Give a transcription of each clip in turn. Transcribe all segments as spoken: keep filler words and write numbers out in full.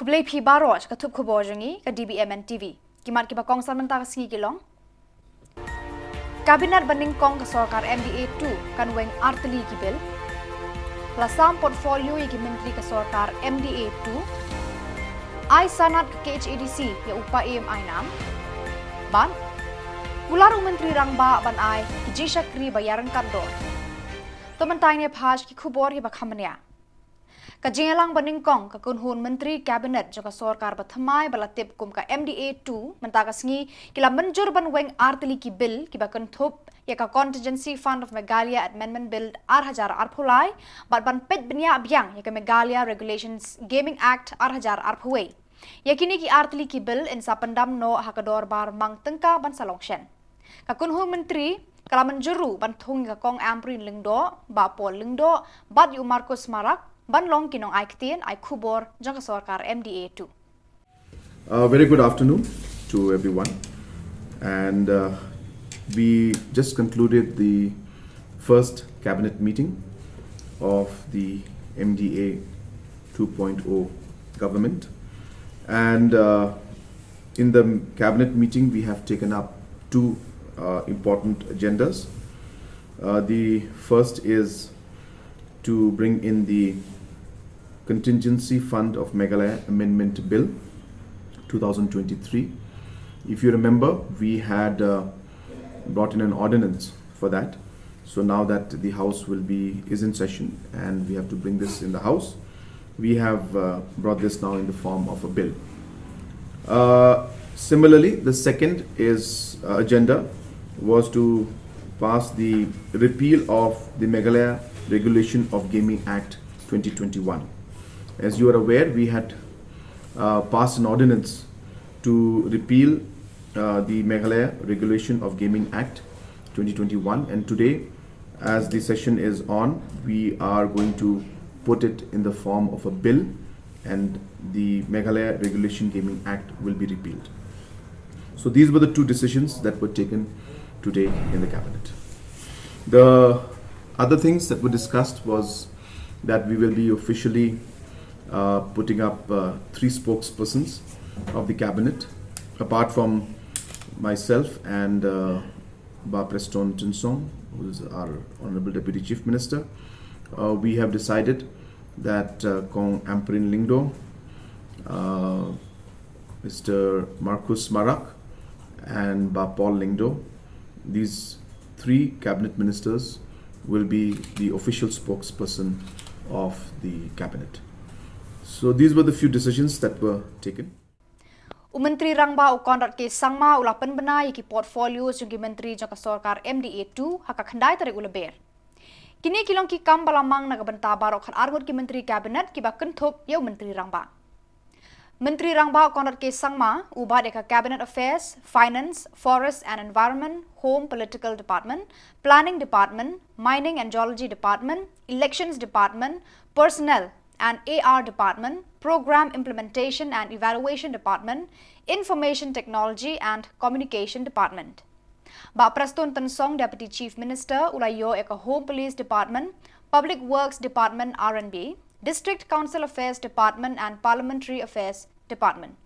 Khublei phi baroh sha ka thup khubor jong ngi ka D B M N T V. Ki mat kiba kongsan mynta ka sngi ki long: Cabinet ba nyngkong ka sorkar M D A two kan weng artylli ki bill. La sam portfolio ïa ki myntri ka sorkar M D A two. Ai sanad ka K H A D C ïa u Paiem Ainam. Bad kular u Myntri Rangbah ban ai ki jingshakri ba ïaryngkat dor. To mynta ngin ïa peit ki khubor kiba kham bniah. Ka jingïalang ba nyngkong ka kynhun myntri cabinet jong ka sorkar bathymmai ba la tip kum ka M D A two mynta ka sngi ki la mynjur ban weng artylli ki bill kiba kynthup ïa ka Contingency Fund of Meghalaya Amendment Bill ar hajar arphew lai bad ban peit bniah biang ïa ka Meghalaya Regulations Gaming Act ar hajar arphew wei. Ïa kine ki artylli ki bill yn sa pyndam noh ha ka dorbar mang tyngka ban sa long shen. Ka kynhun myntri ka la mynjur ruh ban thung ïa ka Kong Ampareen Lyngdoh, Bah Paul Lyngdoh bad ïa u Marcuise Marak ban long ki nongai ktien ai khubor jong ka sorkar M D A two. A very good afternoon to everyone. And uh, we just concluded the first cabinet meeting of the M D A two point oh government. And uh, in the cabinet meeting, we have taken up two uh, important agendas. Uh, the first is to bring in the Contingency Fund of Meghalaya Amendment Bill two thousand twenty-three. If you remember, we had uh, brought in an ordinance for that. So now that the House will be is in session and we have to bring this in the House, we have uh, brought this now in the form of a bill. Uh, similarly, the second is uh, agenda was to pass the repeal of the Meghalaya Regulation of Gaming Act twenty twenty-one. As you are aware, we had uh, passed an ordinance to repeal uh, the Meghalaya Regulation of Gaming Act twenty twenty-one, and today, as the session is on, we are going to put it in the form of a bill, and the Meghalaya Regulation Gaming Act will be repealed. So these were the two decisions that were taken today in the cabinet. The other things that were discussed was that we will be officially uh, putting up uh, three spokespersons of the cabinet, apart from myself and uh, Bah Prestone Tynsong, who is our Honorable Deputy Chief Minister. Uh, we have decided that uh, Kong Ampareen Lyngdoh, uh, Mister Marcuise Marak, and Bah Paul Lyngdoh, these three cabinet ministers will be the official spokesperson of the cabinet. So these were the few decisions that were taken. U Myntri Rangbah u Conrad K Sangma u la pynbna ïa ki portfolios jong ki myntri jong ka sorkar M D A two ha ka khyndai tarik u Lber. Kine ki long ki kam ba la mang na ka bynta baroh khatar ngut ki myntri cabinet kiba kynthup ïa u Myntri Rangbah. Myntri Rangbah u Conrad K Sangma u bat ïa ka Cabinet Affairs, Finance, Forest and Environment, Home Political Department, Planning Department, Mining and Geology Department, Elections Department, Personnel and A R Department, Program Implementation and Evaluation Department, Information Technology and Communication Department. Bah Prestone Tynsong, Deputy Chief Minister, u la ïoh ïa ka Home Police Department, Public Works Department R and B, District Council Affairs Department and Parliamentary Affairs Department.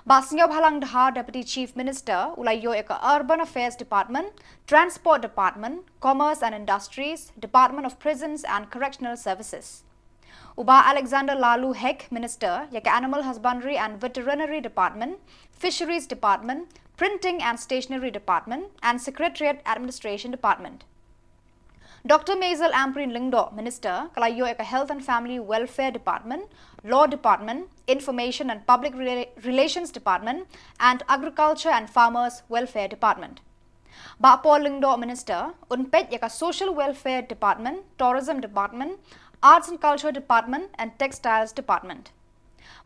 Bah Sniawbhalang Dhar, Deputy Chief Minister, u la ïoh ïa ka Urban Affairs Department, Transport Department, Commerce and Industries, Department of Prisons and Correctional Services. U Bah Alexander Laloo Hek, Minister ïa ka Animal Husbandry and Veterinary Department, Fisheries Department, Printing and Stationery Department and Secretariat Administration Department. Doctor Maisel Ampareen Lyngdoh, Minister, ka la ïoh ïa ka Health and Family Welfare Department, Law Department, Information and Public Rela- Relations Department and Agriculture and Farmers Welfare Department. Bah Paul Lyngdoh, Minister, un peit ïa ka Social Welfare Department, Tourism Department, Arts and Culture Department and Textiles Department.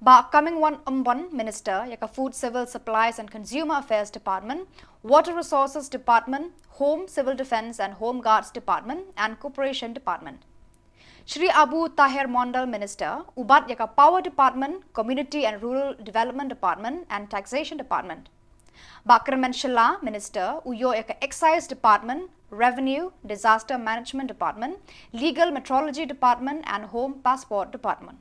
Bah Comingone Ymbon, Minister ïa ka Food, Civil Supplies and Consumer Affairs Department, Water Resources Department, Home, Civil Defence and Home Guards Department and Cooperation Department. Shri Abu Taher Mondal, Minister, u bat ïa ka Power Department, Community and Rural Development Department and Taxation Department. Bah Kyrmen Shylla, Minister, u ïoh ïa ka Excise Department, Revenue, Disaster Management Department, Legal Metrology Department and Home Passport Department.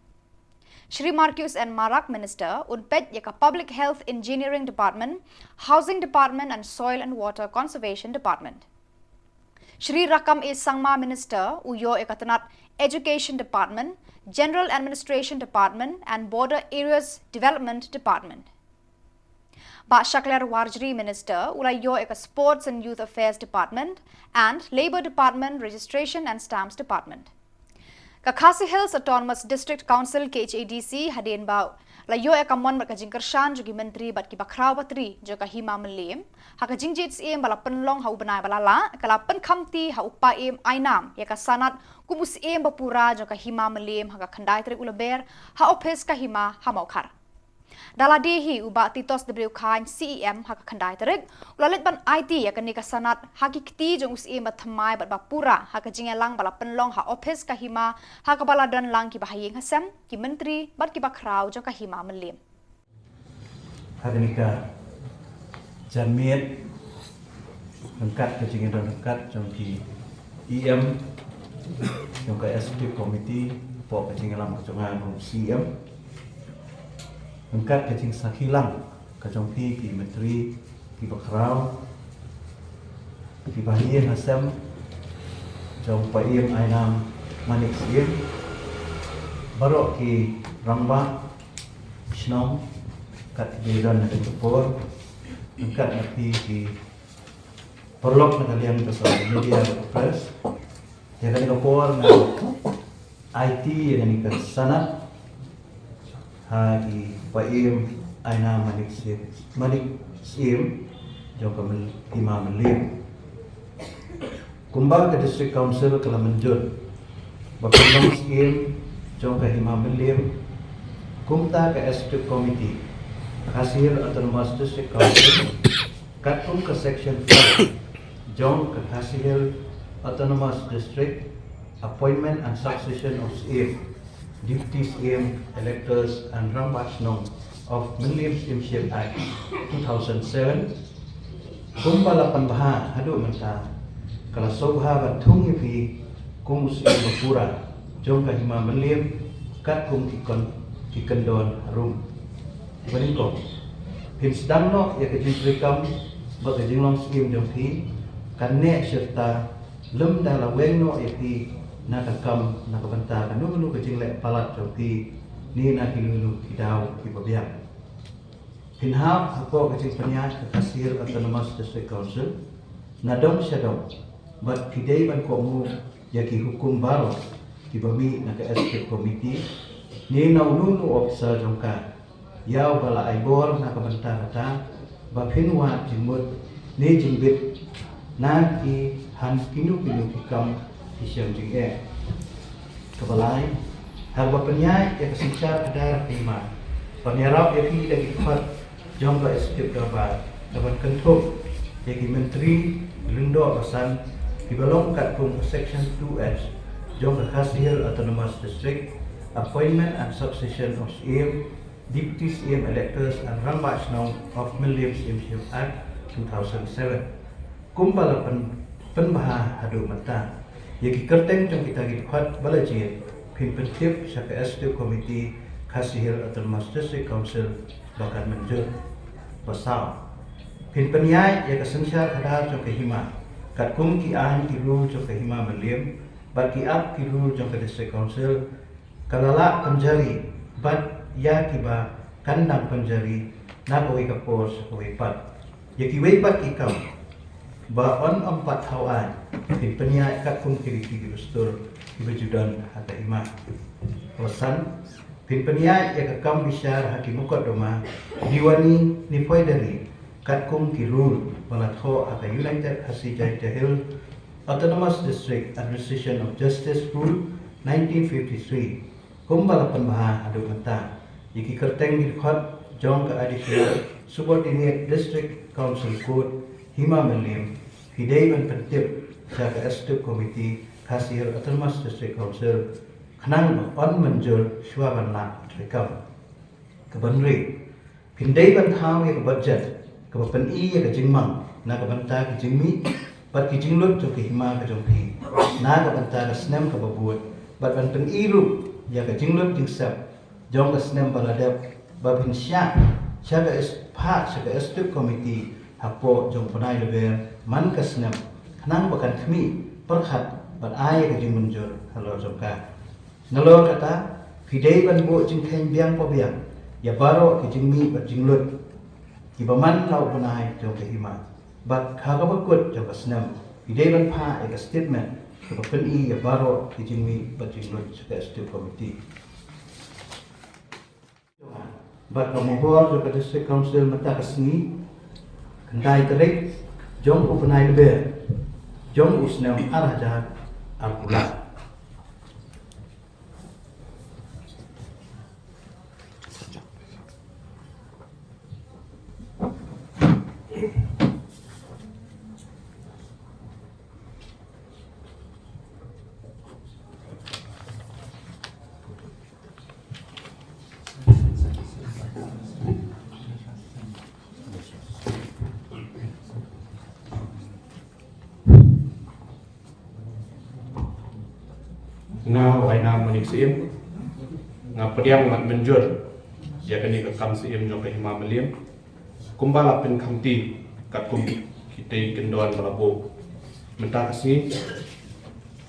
Shri Marcuise N Marak, Minister, un peit ïa ka Public Health Engineering Department, Housing Department and Soil and Water Conservation Department. Shri Rakkam A Sangma, Minister, u ïoh ïa ka tnat Education Department, General Administration Department and Border Areas Development Department. Bah Shakliar Warjri, Minister, u la ïoh ïa ka Sports and Youth Affairs Department and Labour Department, Registration and Stamps Department. Ka Khasi Hills Autonomous District Council, K H A D C, hadien ba la ïoh ïa ka mon bad ka jingkyrshan jong ki myntri bad ki bakhraw batri jong ka Hima Mylliem ha ka jingjit syiem ba la pynlong ha u bnai ba la lah, ka la pynkhamti ha u Paiem Ainam ïa ka sanad kum u syiem ba pura jong ka Hima Mylliem ha ka khyndai tarik u Lber ha ophis ka Hima ha Mawkhar. Da lade hi u Bah Titos W Chyne, C E M, ha ka khyndai tarik u la leit ban aiti ïa kane ka sanad ha ki kti jong u syiem ba thymmai bad ba pura ha ka jingïalang ba la pynlong ha ophis ka Hima ha kaba la don lang ki bahaïing hasem, ki myntri bad ki bakhraw jong ka Hima Mylliem. Ha kane ka janmiet ryngkat ka jingïadon ryngkat jong ki E M jong ka Executive Committee, hapoh ka jingïalam ka jong nga kum C E M, ryngkat ka jingsakhi lang ka jong phi ki myntri, ki bakhraw, ki bahaïing hasem jong u Paiem Ainam Manik Syiem, baroh ki rangbah shnong, kat ki don na kane ka por, ryngkat na phi ki paralok na ka liang ka social media bad ka press. Ïa kane ka por nga aiti ïa kane ka sanad ha i Paiem Ainam Manik Syiem, Manik Syiem jong ka Myn-, Hima Mylliem. Kumba ka District Council ka la mynjur ba ka long syiem jong ka Hima Mylliem, kumta ka Executive Committee Khasi Hills Autonomous District Council, katkum ka Section five jong ka Khasi Hills Autonomous District Appointment and Succession of Syiem, Deputy Syiem, Electors and Rangbah Shnong of Mylliem Syiemship Act two thousand seven, kumba la pynbha haduh mynta, ka la sngewbha ban thung ïa phi kum u syiem ba pura jong ka Hima Mylliem, katkum ki kon, ki kyndon harum. Ba nyngkong, phin sdang noh ïa ka jingtrei kam bad ka jinglong syiem jong phi, kan neh shirta lymda la weng noh ïa phi na ka kam na ka bynta kano kano ka jingleh palat jong phi ne na kino kino ki daw kiba biang. Phin hap hapoh ka jingpynïaid ka Khasi Hills Autonomous District Council na dong sha dong, bad phi dei ban kohnguh ïa ki hukum baroh kiba mih na ka Executive Committee ne na uno uno u officer jong ka, ïa uba la ai bor na ka bynta kata ba phin wad jingmut ne jingbit na ki ha kino kino ki kam ki shem jingeh. Kaba lai, ha kaba pynïaid ïa ka synshar khadar ka hima, ban ïarap ïa phi da ki dkhot jong ka Executive Dorbar, da ban kynthup ïa ki myntri, lyngdoh basan, kiba long katkum ka Section two H jong ka Khasi Hills Autonomous District Appointment and Succession of Syiem, Deputy Syiem, Electors and Rangbah Shnong of Mylliem Syiemship Act two thousand seven. Kumba la pyn-, pynbha haduh mynta, ïa ki kyrteng jong kita ki dkhot ba la jied phin pyntip sha ka Executive Committee Khasi Hills Autonomous District Council ba kan mynjur. Ba saw, phin pynïaid ïa ka synshar khadar jong ka hima, katkum ki aiñ ki rule jong ka Hima Mylliem bad ki act ki rule jong ka District Council, ka la lah pynjari bad ïa kiba kan dang pynjari na kawei ka por sha kawei pat. Ïa kiwei pat ki kam ba yn ym pat thaw aiñ, phin pynïaid katkum ki riti ki dustur kiba ju don ha ka hima. Kaba san, phin pynïaid ïa ka kam bishar ha ki mukotduma, diwani ne phoijadari, katkum ki rule ba la thoh ha ka United Khasi Jaintia Hills Autonomous District Administration of Justice Rule nineteen fifty-three, kumba la pynbha haduh mynta. Ïa ki kyrteng ki dkhot jong ka Additional Subordinate District Council Court Hima Mylliem, phi dei ban pyntip sha ka Executive Committee Khasi Hills Autonomous District Council, khnang ba yn mynjur shuwa ban lah trei kam. Kaba hynriew, phin dei ban thaw ïa ka budget kaba pyni ïa ka jingmang na ka bynta ka jingmih bad ka jinglut jong ka hima ka jong phi na ka bynta ka snem kaba bud, bad ban pyni ruh ïa ka jinglut jingsep jong ka snem ba la dep, ba phin shah sha ka es-, phah sha ka Executive Committee hapoh jong u bnai Lber man ka snem, khnang ba kan khmih pyrkhat bad ai ka jingmynjur halor jong ka. Nalor kata, phi dei ban buh jingkheiñ biang pa biang ïa baroh ki jingmih bad jinglut kiba man la u bnai jong ka hima. Bad ha kaba kut jong ka snem, phi dei ban phah ïa ka statement kaba pyni ïa baroh ki jingmih bad jinglut sha ka Executive Committee. Bad ka mohor jong ka District Council mynta ka sngi, khyndai tarik jong u bnai Lber jong u snem ar hajar arphew lai. Nga, Wainam Manik Syiem, nga pdiang bad mynjur ïa kane ka kam Syiem jong ka Hima Mylliem, kumba la pynkhamti katkum kitei ki kyndon ba la buh mynta ka sngi,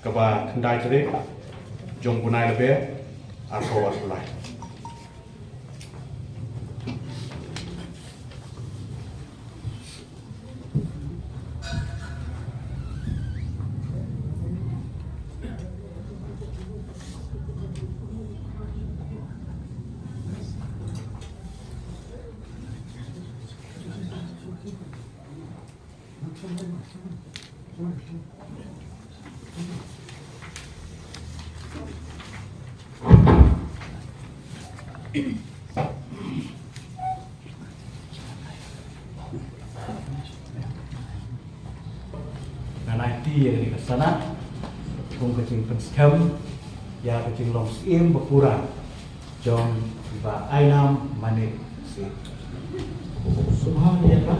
kaba khyndai tarik jong u bnai Lber arphew arphew lai. Ngan aiti ïa kane ka sanad kum ka jingpynskhem ïa ka jinglong Syiem ba pura jong i Bah Ainam Manik Syiem. Sngewbha ïa ka.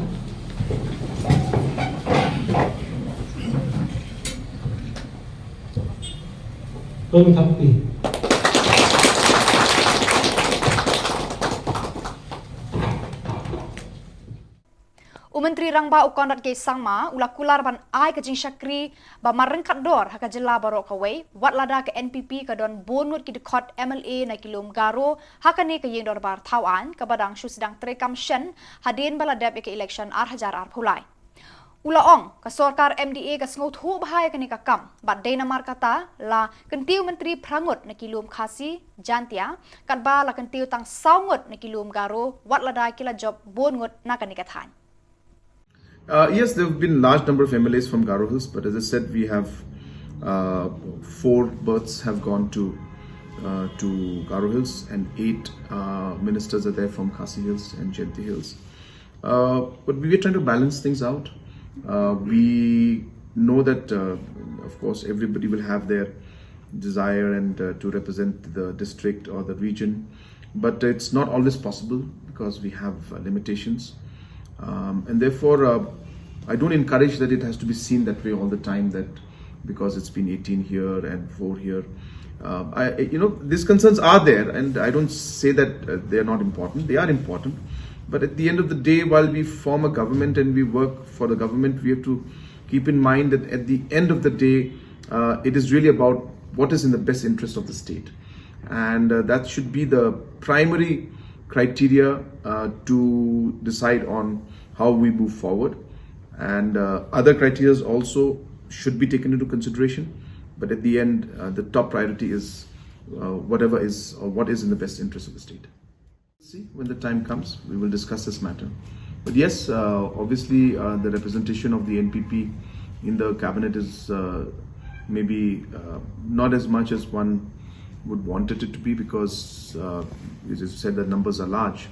Tong Thampi. U Myntri Rangbah u Conrad K Sangma u la kular ban ai ka jingshakri ba marryngkat dor ha ka jylla baroh kawei, wat lada ka N P P ka don bun ngut ki dkhot M L A na ki lum Garo ha kane ka ïing dorbar thaw aiñ kaba dang shu sdang treikam shen hadien ba la dep ïa ka election ar hajar arphew lai. U la ong, ka sorkar M D A ka sngewthuh bha ïa kane ka kam, bad dei namar kata la kyntiew myntri phra ngut na ki lum Khasi, Jaintia, katba la kyntiew tang saw ngut na ki lum Garo, wat lada ki la jop bun ngut na kane ka thaiñ. Uh, yes, there have been large number of M L As from Garo Hills, but as I said, we have, uh, four berths have gone to, uh, to Garo Hills, and eight, uh, ministers are there from Khasi Hills and Jaintia Hills. Uh, but we are trying to balance things out. Uh, we know that, uh, of course, everybody will have their desire and, uh, to represent the district or the region, but it's not always possible because we have, uh, limitations. Um, and therefore, uh, I don't encourage that it has to be seen that way all the time, that because it's been eighteen here and four here. Uh, I, you know, these concerns are there, and I don't say that, uh, they are not important. They are important. But at the end of the day, while we form a government and we work for the government, we have to keep in mind that at the end of the day, uh, it is really about what is in the best interest of the state. And, uh, that should be the primary criteria, uh, to decide on how we move forward. And, uh, other criteria also should be taken into consideration. But at the end, uh, the top priority is, uh, whatever is or what is in the best interest of the state. See, when the time comes, we will discuss this matter. But yes, uh, obviously, uh, the representation of the N P P in the cabinet is, uh, maybe, uh, not as much as one would want it to be because, uh, as you said, the numbers are large.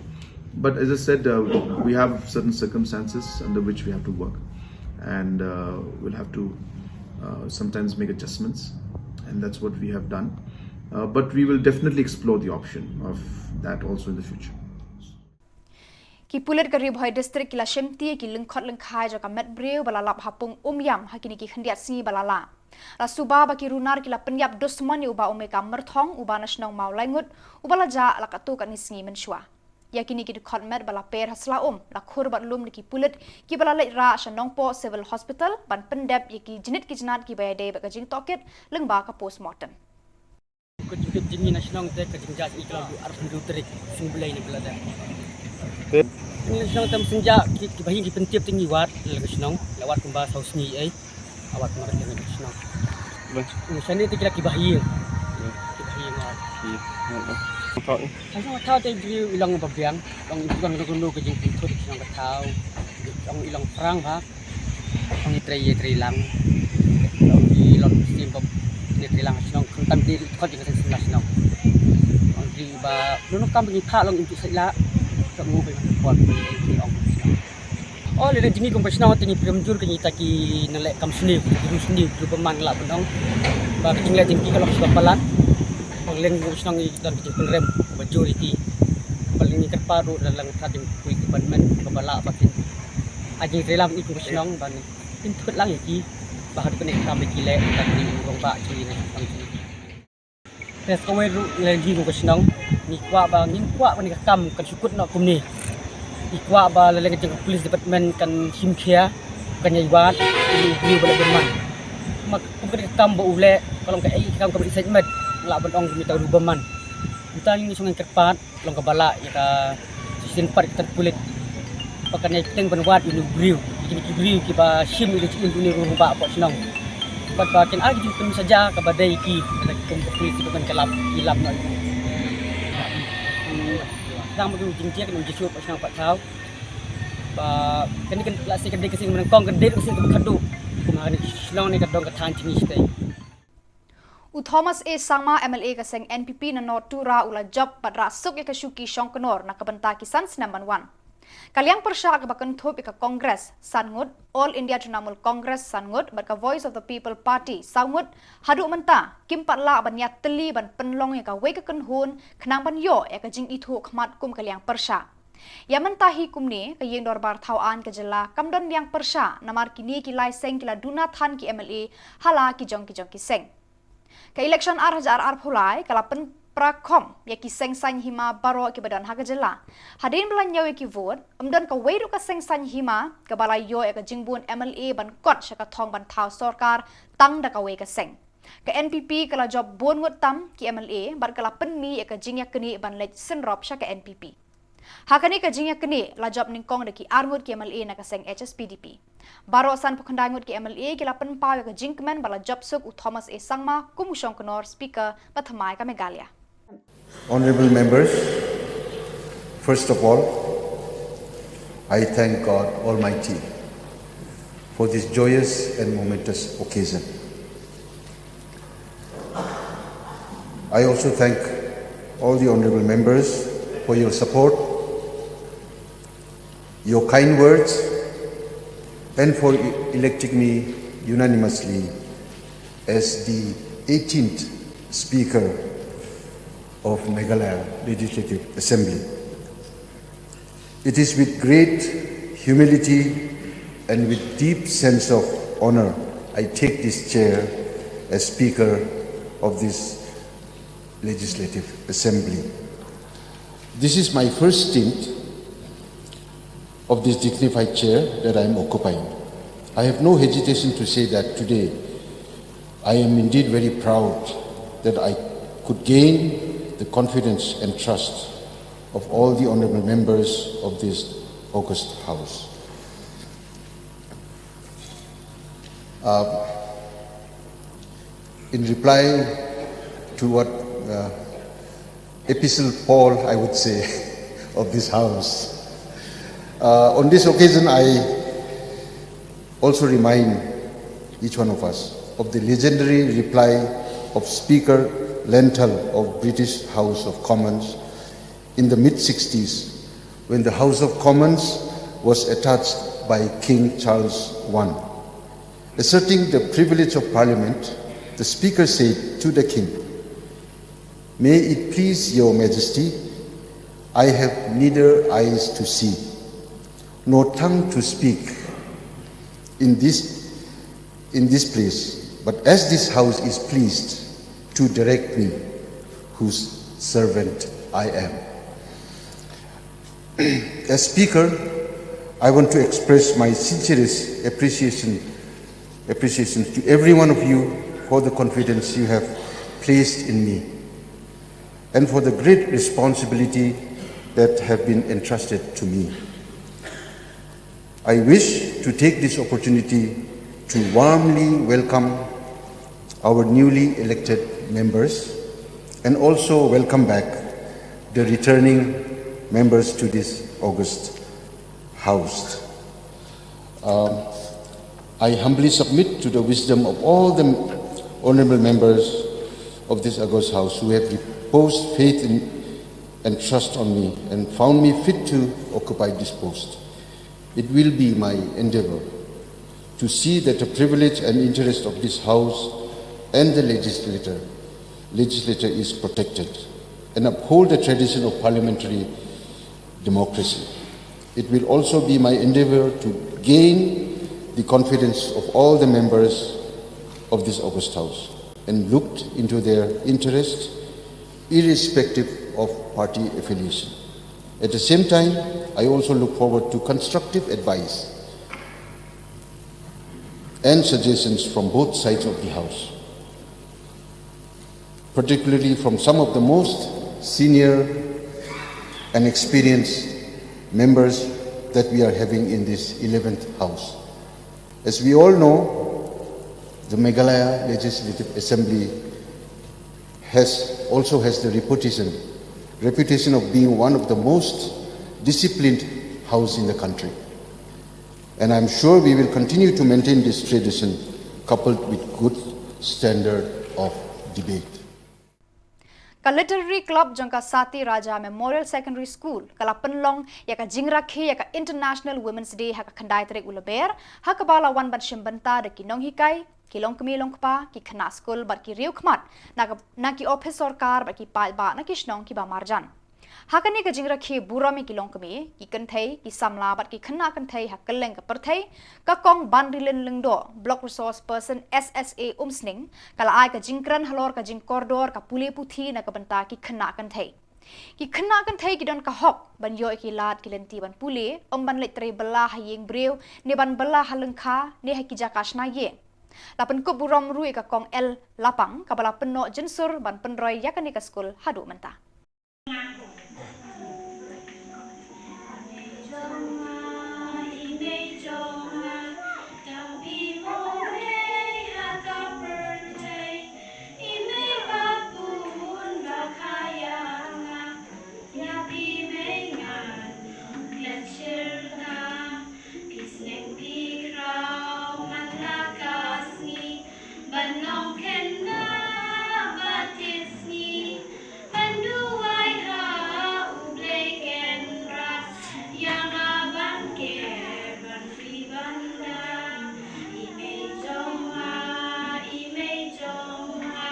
But as I said, uh, we have certain circumstances under which we have to work, and, uh, we'll have to, uh, sometimes make adjustments, and that's what we have done. Uh, but we will definitely explore the option of that also in the future. Ki pulit ka Ri Bhoi District ki la shimti ïa ki lyngkhot lyngkhai jong ka met briew ba la lap ha pung Umiam ha kine ki khyndiat sngi ba la lah. La suba ba ki runar ki la pynïap dusmon ïa u Bah Omekam Myrthong, uba na shnong Mawlaingut, uba la jah la katto katne sngi mynshuwa. Ïa kine ki dkhot met ba la per ha sla um, la khur bad lum da ki pulit, kiba la leit rah sha Nongpoh Civil Hospital ban pyndep ïa ki jnit ki jnat kiba ïadei bad ka jingtohkit lyngba ka postmortem. Ka jingtip jingïa na shnong te ka jingjia jingïa ka la dei arphew hynriew tarik Sngi Blei ne ba la dep. Tip. Jingïa na shnong te mynta ki, kiba hi ki pyntip te ngi wad la ka shnong, la wad kumba saw sngi ei. Awad ma ka shnong. Bas. Ni shane te ki la kiba hi. Kiba hi ngot. Ki. Ngot. Ngot. Ka shnong ka thaw te jingïa i long ba biang, long i long ka jingpynthut ka shnong ka thaw. Long i long prang ba. Ong i trei i trei lang. Ong i long sim bob i trei lang shnong, khamtam i khot i ka shnong. Ong i ba nunu kam ngi pha long i tu sai la. Ka ngu ba i pon i ong shnong. O lada jingïa kum ka shnong te ngi pyrshang jur ka ngi ta ki naleh kam sniew, ki ru sniew, ru bymman lah ban ong. Ba ka jingleh jingki ka long shnong palat. Ong leng kum shnong i don ka jingpynrem ba jur i ki. Ba leng i kyrpad ruh da lang ka jingpui ki ban men ba ba lah ba kin. A jingtrei lang i kum ka shnong ban kin thut lang i ki. Ba haduh kane ka kam i ki leh ka ki rong ba ki na kam ki. Te sa kawei ruh leh hi kum ka shnong, ngi kwah ba, ngim kwah ba kane ka kam kan shu kut noh kumne. Ngi kwah ba leh leh ka jong ka police department kan shim khia, kan ïai wad ïa u briew ba la bymman. Ma kum kane ka kam ba u leh ka long kaei ka kam kaba isait met, lah ban ong kumta u bymman. Kumta ngi shu ngin kyrpad long kaba lah ïa ka shisien pat ka pulit. Ba kan ïai bteng ban wad ïa u briew, ïa kine ki briew kiba shim ïa ka jingim jong une u rangbah hapoh shnong. Bad ba kin ai ka jingpynsaja kaba dei ki, kata ki kum ka pulit ki ban ka lap, ki lap noh. Dang ba ki jingjia kan ym jia shuh hapoh shnong hapoh thaw. Ba kane kan lehse kan dei ka sien kaba nyngkong, kan dei ka sien kaba khadduh. Kumba kane shnong ne ka dong ka thaiñ jong ngi shatei. U Thomas A Sangma, M L A ka seng N P P na North Tura, u la jop bad rah suk ïa ka shuki Shongknor na ka bynta ki san snem ban wan. Ka liang pyrshah kaba kynthup ïa ka Congress san ngut, All India Trinamool Congress san ngut bad ka Voice of the People Party saw ngut, haduh mynta kim pat lah ban ïatylli ban pynlong ïa kawei ka kynhun khnang ban ïoh ïa ka jingithuh khmat kum ka liang pyrshah. Ïa mynta hi kumne, ka ïing dorbar thaw aiñ ka jylla kam don liang pyrshah, namar kine ki lai seng ki la duna than ki M L A ha la ki jong ki jong ki seng. Ka election ar hajar arphew lai ka la pynpra khom ïa ki seng saiñ hima baroh kiba don ha ka jylla. Hadien ba la ñiew ïa ki vote, ym don kawei ruh ka seng saiñ hima kaba la ïoh ïa ka jingbun M L A ban kot sha ka thong ban thaw sorkar tang da kawei ka seng. Ka N P P ka la jop bun ngut tam ki M L A bad ka la pynmih ïa ka jingïaknieh ban leit synrop sha ka N P P. Ha kane ka jingïaknieh la jop nyngkong da ki ar ngut ki M L A na ka seng H S P D P. Baroh sanphew khyndai ngut ki M L A ki la pynpaw ïa ka jingkmen ba la jop suk u Thomas A Sangma kum u Shongknor Speaker ba thymmai ka Meghalaya. Honorable members, first of all, I thank God Almighty for this joyous and momentous occasion. I also thank all the honorable members for your support, your kind words, and for e-, electing me unanimously as the eighteenth Speaker of Meghalaya Legislative Assembly. It is with great humility and with deep sense of honor I take this chair as Speaker of this Legislative Assembly. This is my first stint of this dignified chair that I am occupying. I have no hesitation to say that today I am indeed very proud that I could gain the confidence and trust of all the honorable members of this august House. Uh, in reply to what, uh, Epistle Paul, I would say, of this House, uh, on this occasion, I also remind each one of us of the legendary reply of Speaker Lenthal of British House of Commons in the mid sixties, when the House of Commons was attached by King Charles One. Asserting the privilege of Parliament, the Speaker said to the King, "May it please Your Majesty, I have neither eyes to see, nor tongue to speak in this, in this place, But as this House is pleased to direct me, whose servant I am. As Speaker, I want to express my sincerest appreciation, appreciation to every one of you for the confidence you have placed in me and for the great responsibility that have been entrusted to me. I wish to take this opportunity to warmly welcome our newly elected members and also welcome back the returning members to this august House. Um, I humbly submit to the wisdom of all the honorable members of this august House who have reposed faith in, and trust on me and found me fit to occupy this post. It will be my endeavor to see that the privilege and interest of this House and the legislator, legislature is protected and uphold the tradition of parliamentary democracy. It will also be my endeavor to gain the confidence of all the members of this august House and looked into their interests irrespective of party affiliation. At the same time, I also look forward to constructive advice and suggestions from both sides of the House, particularly from some of the most senior and experienced members that we are having in this eleventh House. As we all know, the Meghalaya Legislative Assembly has also has the reputation reputation of being one of the most disciplined house in the country. And I'm sure we will continue to maintain this tradition coupled with good standard of debate. Ka Literary Club jong ka Sati Raja Memorial Secondary School ka la pynlong ïa ka jingrakhe ïa ka International Women's Day ha ka khyndai tarik u Lber, ha kaba la wan ban shim bynta da ki nonghikai, ki longkmie longkpa, ki khynnah skul bad ki riewkhmat na ka, na ki ophis sorkar bad ki paidbah na ki shnong kiba marjan. Ha kane ka jingrakhe burom ïa ki longkmie, ki kynthei, ki samla bad ki khynnah kynthei ha kylleng ka pyrthei, ka Kong Banrilin Lyngdoh, Block Resource Person S S A Umsning, ka la ai ka jingkren halor ka jingkordor ka pule puthi na ka bynta ki khynnah kynthei. Ki khynnah kynthei ki don ka hok ban ïoh ïa ki lad ki lynti ban pule, ym ban leit trei bylla ha ïing briew, ne ban bylla ha lyngkha, ne ha ki jaka shna ïing. La pynkup burom ruh ïa ka Kong L Lapang, kaba la pynnoh jynsur ban pynroi ïa kane ka skul haduh mynta. Ban long khynnah ba tied sngi, ban duwai ha U Blei Kynrad, ïa nga ban ker ban plie ban da. I mei jong nga, i mei jong nga,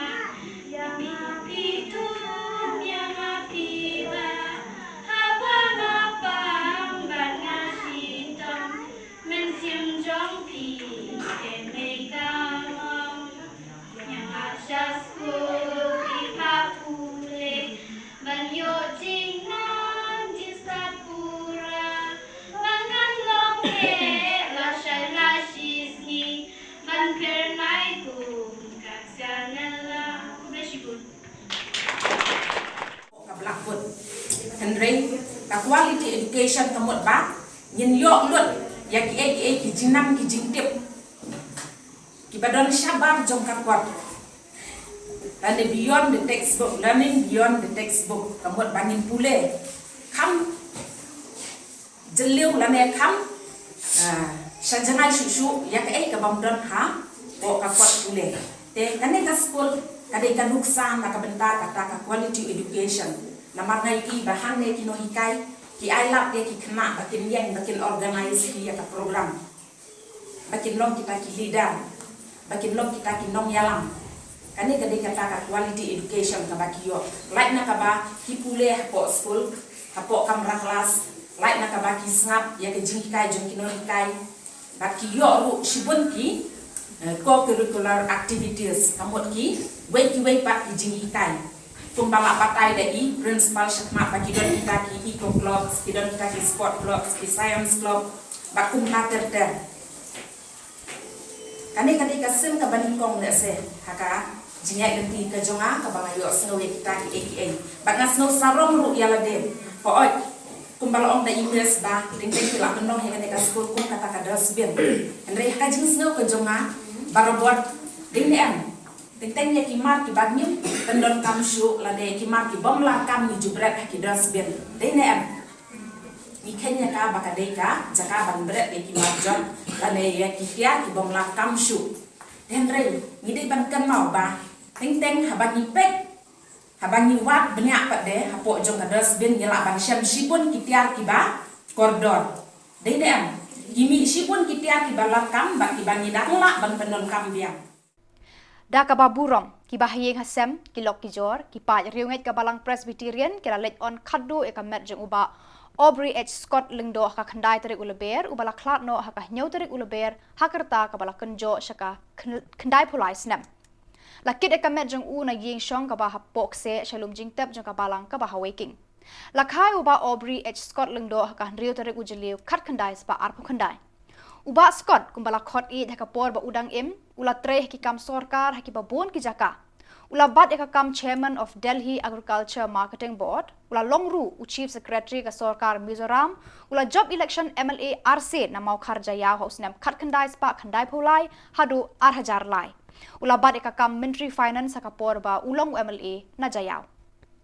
ïa phi, phi tum ïa nga phi ba, haba nga pang bad nga shitom. Mynsiem jong phi te mei ka long, ïa nga sha skul phi phah pule, ban ïoh jingnang jingstad pura, ba ngan long eh lashai lashisngi, ban pher nai kum ka ksiar nyngkong. Khublei shibun. Ka blackboard. Hynrei ka quality education ka mut ba ngin ïoh lut ïa kiei kiei ki jingnang ki jingtip kiba don shabar jong ka kot. Lane beyond the textbook, learning beyond the textbook. Ka mut ba ngin pule kham jylliew lane kham, ah, sha jngai shuh shuh ïa kaei kabym don hapoh ka kot pule. Te kane ka skul ka dei ka nuksa na ka bynta kata ka quality education. Namar nga ïohi ba hangne ki nonghikai ki ailad ïa ki khynnah ba kin ïeng, ba kin organise ïa ka program, ba kin long kita ki leader, ba kin long kita ki nongïalam. Kane ka dei kata ka quality education kaba ki ïoh. Lait na kaba ki pule hapoh skul, hapoh kamra klas, lait na kaba ki sngap ïa ka jinghikai jong ki nonghikai, bad ki ïoh ruh shibun ki eh, co-curricular activities, ka mut kiwei kiwei pat ki jinghikai. Kumba la batai da i principal shakhmat ba ki don kita ki eco clubs, ki don kita ki sport clubs, ki science club, bad kumta ter ter. Kane ka dei ka sien kaba nyngkong lehse ha ka jingïaid lynti ka jong nga kaba nga ïohsngew ïa kita kiei kiei. Bad nga sngew sarong ruh ïa lade. Hooid, kumba la ong da i miss ba teng teng ki la pynlong ïa kane ka skul kum kata ka dustbin. Hynrei ha ka jingsngew ka jong nga, barabor dei ne em, teng teng ïa ki mar kiba ngim pyndonkam shuh lane ki mar ki bym lah kam ngi ju bret ha ki dustbin. Dei ne em? Ngi kheiñ ïa ka ba ka dei ka jaka ban bret ïa ki mar jot lane ïa ki tiar ki bym lah kam shuh. Hynrei ngi dei ban kynmaw ba teng teng haba ngi peit, haba ngi wad bniah pat de hapoh jong ka dustbin, ngi lah ban shem shibun ki tiar kiba kordor. Dei ne em? Ki mih shibun ki tiar kiba lah kam bad kiba ngi dang lah ban pyndonkam biang. Da kaba burom, ki bahaïing hasem, ki lok ki jor, ki paid riewngeit ka Balang Presbyterian ki la leit on khatduh ïa ka met jong u Bah Aubrey H Scott Lyngdoh ha ka khyndai tarik u Lber, uba la khlad noh ha ka hynñiew tarik u Lber, ha ka rta kaba la kynjoh sha ka khyn-, khyndaiphew lai snem. La kit ïa ka met jong u na ïing shong kaba hapoh kseh sha lum jingtep jong ka Balang kaba ha Weiking. La kha ïa u Bah Aubrey H Scott Lyngdoh ha ka hynriew tarik u Jylliew, khatkhyndai spah arphew khyndai. U Bah Scott, kumba la khot ïeit ha ka por ba u dang im, u la trei ha ki kam sorkar ha kiba bun ki jaka. U la bat ïa ka kam Chairman of Delhi Agriculture Marketing Board, u la long ruh u Chief Secretary ka sorkar Mizoram, u la jop election M L A arsien na Mawkhar Jaïaw ha u snem khatkhyndai spah khyndaiphew lai haduh ar hajar lai. U la bat ïa ka kam Myntri Finance ha ka por ba u long u M L A na Jaïaw.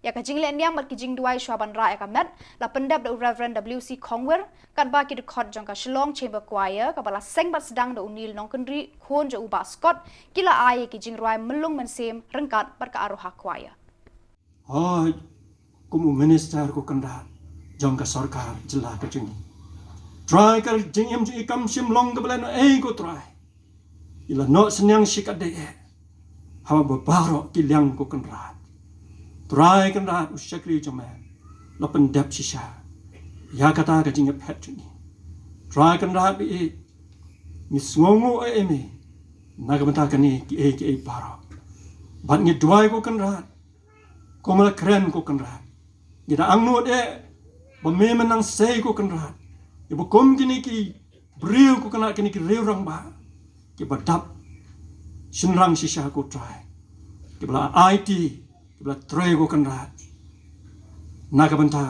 Ïa ka jingleh niam bad ki jingduwai shuwa ban rah ïa ka met la pyndep da u Reverend W C Khongwir, katba ki dkhot jong ka Shillong Chamber Choir kaba la seng bad sdang da u Neil Nongkynrih, khun jong u Bah Scott, ki la ai ïa ki jingrwai myllung mynsiem ryngkat bad ka Aroha Choir. Hooid, kum u minister ko Kynrad jong ka sorkar jylla ka jong ngi, Trai, ka jingim jong ngi kam shym long kaba lehnohei ko Trai. Ngi la noh synñiang shikatdei eh ha ba baroh ki liang ko Kynrad. Trai Kynrad, u shakri jong me la pyndep shisha ïa kata ka jingïaphet jong ngi. Trai Kynrad, ba ïeit, ngi sngewnguh ïa me na ka bynta kane kiei kiei baroh. Bad ngi duwai ko Kynrad, kumba la kren ko Kynrad, ngi da angnud eh ba me men nang sei ko Kynrad, ïa ba kum kine ki briew ko Kynrad, kine ki riew rangbah kiba dap shynrang shisha ko Trai, kiba la aiti, kiba la trei ko Kynrad na ka bynta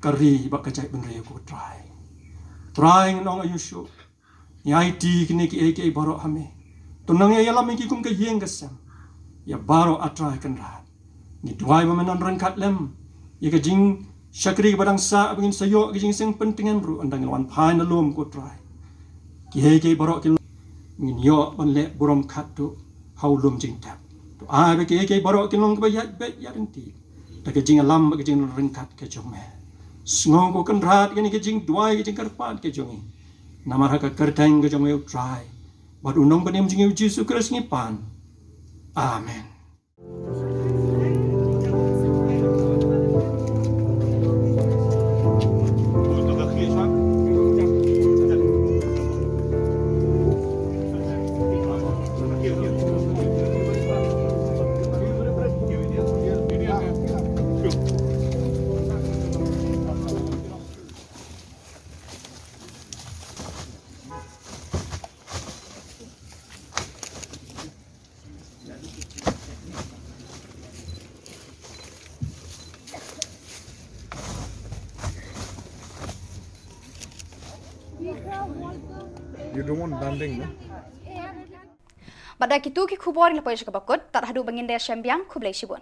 ka ri bad ka jaitbynriew ko Trai. Trai, ngi ong aiu shuh, ngi aiti kine kiei kiei baroh ha me. To nang ïalam ïa ngi kum ka ïing ka sem ïa baroh, A Trai Kynrad. Ngi duwai ba men nang ryngkat lem ïa ka jingshakri kaba dang sah, ba ngin sa ïoh ka jingseng pyntngen ruh ynda ngin wan phai na lum ko Trai. Kiei kiei baroh kin ngin ïoh ban leh burom khatduh ha u lum jingtep. To ai ba kiei kiei baroh kin long kaba ïaid beit ïaid ryntih da ka jingïalam bad ka jingryngkat ka jong me. Sngew ko Kynrad ïa kane ka jingduwai, ka jingkyrpad ka jong ngi, namar ha ka kyrteng ka jong me, U Trai bad U Nongpynim jong ngi, U Jisu Khrist, ngi pan. Amen. You don't want dancing, no? Bad da kitu ki khubor ngi la poi sha kaba kut, tad haduh ba ngin da shem biang, khublei shibun.